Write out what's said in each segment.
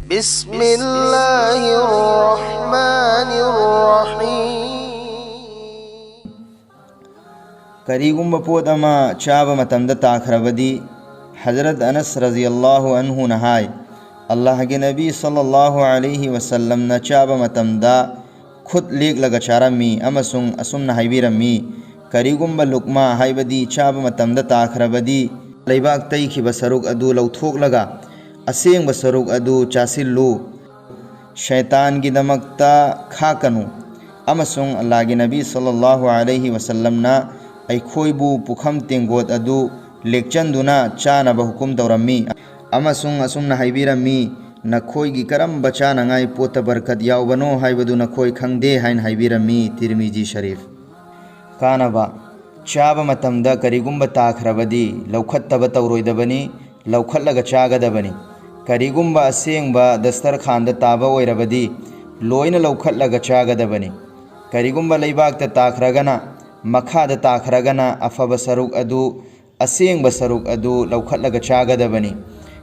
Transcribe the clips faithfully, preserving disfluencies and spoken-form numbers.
بسم الله الرحمن الرحيم. ꯀꯔꯤꯒꯨꯝꯕ ꯄꯣꯠ ꯑꯃ ꯆꯥꯕ ꯃꯇꯝꯗ ꯇꯥꯈ꯭ꯔꯕꯗꯤ, ꯍꯖꯔꯠ ꯑꯅꯁ ꯔꯖꯤꯌꯜꯂꯥꯍꯨ ꯑꯟꯍꯨꯅ ꯍꯥꯏ, ꯑꯜꯂꯥꯍꯒꯤ ꯅꯕꯤ ꯁꯜꯂꯜꯂꯥꯍꯨ ꯑꯂꯩꯍꯤ ꯋꯁꯜꯂꯝꯅ ꯆꯥꯕ ꯃꯇꯝꯗ ꯈꯨꯠ ꯂꯦꯛꯂꯒ ꯆꯥꯔꯝꯃꯤ ꯑꯃꯁꯨꯡ ꯑꯁꯨꯝꯅ ꯍꯥꯏꯕꯤꯔꯝꯃꯤ, ꯀꯔꯤꯒꯨꯝꯕ ꯂꯨꯛꯃꯥ ꯍꯥꯏꯕꯗꯤ ꯆꯥꯕ ꯃꯇꯝꯗ ꯇꯥꯈ꯭ꯔꯕꯗꯤ, ꯂꯩꯕꯥꯛ ꯇꯩꯈꯤꯕ ꯁꯔꯨꯛ ꯑꯗꯨ ꯂꯧꯊꯣꯛꯂꯒ ꯑꯁꯦꯡꯕ ꯁꯔꯨꯛ ꯑꯗꯨ ꯆꯥꯁꯤꯜꯂꯨ꯫ ꯁꯩꯇꯥꯟꯒꯤꯗꯃꯛꯇ ꯈꯥꯛꯀꯅꯨ꯫ ꯑꯃꯁꯨꯡ ꯑꯜꯂꯥꯍꯒꯤ ꯅꯕꯤ ꯁꯜꯂꯜꯂꯥꯍꯨ ꯑꯂꯩꯍꯤ ꯋꯁꯜꯂꯝꯅ ꯑꯩꯈꯣꯏꯕꯨ ꯄꯨꯈꯝ ꯇꯦꯡꯒꯣꯠ ꯑꯗꯨ ꯂꯦꯛꯆꯟꯗꯨꯅ ꯆꯥꯅꯕ ꯍꯨꯀꯨꯝ ꯇꯧꯔꯝꯃꯤ꯫ ꯑꯃꯁꯨꯡ ꯑꯁꯨꯝꯅ ꯍꯥꯏꯕꯤꯔꯝꯃꯤ, ꯅꯈꯣꯏꯒꯤ ꯀꯔꯝꯕ ꯆꯥꯅꯉꯥꯏ ꯄꯣꯠꯇ ꯕꯔꯀꯠ ꯌꯥꯎꯕꯅꯣ ꯍꯥꯏꯕꯗꯨ ꯅꯈꯣꯏ ꯈꯪꯗꯦ ꯍꯥꯏꯅ ꯍꯥꯏꯕꯤꯔꯝꯃꯤ꯫ ꯇꯤꯔꯃꯤꯖꯤ ꯁꯔꯤꯐ꯫ ꯀꯥꯅꯕ꯫ ꯆꯥꯕ ꯃꯇꯝꯗ ꯀꯔꯤꯒꯨꯝꯕ ꯇꯥꯈ꯭ꯔꯕꯗꯤ ꯂꯧꯈꯠꯇꯕ ꯇꯧꯔꯣꯏꯗꯕꯅꯤ, ꯂꯧꯈꯠꯂꯒ ꯆꯥꯒꯗꯕꯅꯤ꯫ ꯀꯔꯤꯒꯨꯝꯕ ꯑꯁꯦꯡꯕ ꯗꯁꯇꯔꯈꯥꯟꯗ ꯇꯥꯕ ꯑꯣꯏꯔꯕꯗꯤ ꯂꯣꯏꯅ ꯂꯧꯈꯠꯂꯒ ꯆꯥꯒꯗꯕꯅꯤ꯫ ꯀꯔꯤꯒꯨꯝꯕ ꯂꯩꯕꯥꯛꯇ ꯇꯥꯈ꯭ꯔꯒꯅ, ꯃꯈꯥꯗ ꯇꯥꯈ꯭ꯔꯒꯅ ꯑꯐꯕ ꯁꯔꯨꯛ ꯑꯗꯨ, ꯑꯁꯦꯡꯕ ꯁꯔꯨꯛ ꯑꯗꯨ ꯂꯧꯈꯠꯂꯒ ꯆꯥꯒꯗꯕꯅꯤ꯫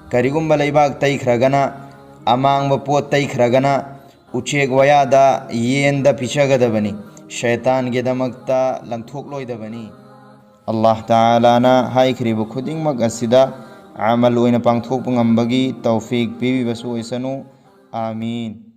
ꯀꯔꯤꯒꯨꯝꯕ ꯂꯩꯕꯥꯛ ꯇꯩꯈ꯭ꯔꯒꯅ, ꯑꯃꯥꯡꯕ ꯄꯣꯠ ꯇꯩꯈ꯭ꯔꯒꯅ, ꯎꯆꯦꯛ ꯋꯥꯌꯥꯗ, ꯌꯦꯟꯗ ꯄꯤꯖꯒꯗꯕꯅꯤ꯫ ꯁꯩꯇꯥꯟꯒꯤꯗꯃꯛꯇ ꯂꯪꯊꯣꯛꯂꯣꯏꯗꯕꯅꯤ꯫ ꯑꯜꯂꯥꯍ ꯇꯥꯂꯥꯅ ꯍꯥꯏꯈ꯭ꯔꯤꯕ ꯈꯨꯗꯤꯡꯃꯛ ꯑꯁꯤꯗ ꯑꯃꯜ ꯑꯣꯏꯅ ꯄꯥꯡꯊꯣꯛꯄ ꯉꯝꯕꯒꯤ ꯇꯧꯐꯤꯛ ꯄꯤꯕꯤꯕꯁꯨ ꯑꯣꯏꯁꯅꯨ꯫ ꯑꯥꯃꯤꯟ꯫